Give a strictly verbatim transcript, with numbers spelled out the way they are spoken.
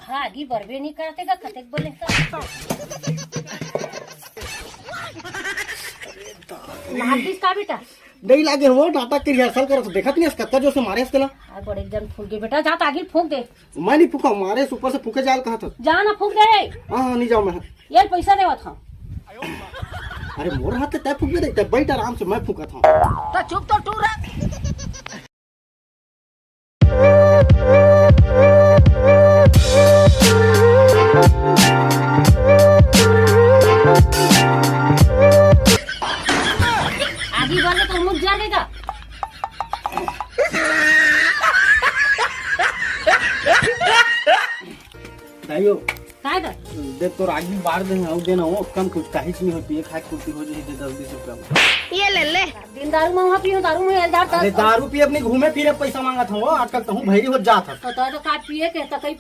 हाँ, आगी बरबे नहीं करते का, कतेक बोले का। नाक बीस का बेटा? नहीं लागे हो, नाटक के रिहर्सल करत हो, देखत नहीं हस कतका जोर से मारे हस तेला। हाँ, बड़े जन फूंक दे बेटा, जा त आगी फूंक दे। मैं नहीं फूंका, मारे से ऊपर से फूंके जाल कहा था। जा ना फूंक दे। हाँ, हाँ, नहीं जाओ मैं। ये पैसा देवत हाँ। अरे मोर हाथ के तय फूंक दे, तय बैठ आराम से, मैं फूंकत हूँ। तो चुप तो टूरा। आगी बार तो मुझ जा देगा। दाइयो, काय दा? देख तोर आगी बार दे, आऊ देना हो, कम कुछ काहीच नहीं हो, पिए खाए कुर्ती हो जाए, दे दस बीस रुपया में। ये ले ले। दिन दारू में वहाँ पियो, दारू में हजार अरे दस। दारू पिए अपनी घूमे फिरे पैसा मांगत हो, आजकल तहूँ भैरी हो जात है। तो, तो, तो का पिए के, तो कहीं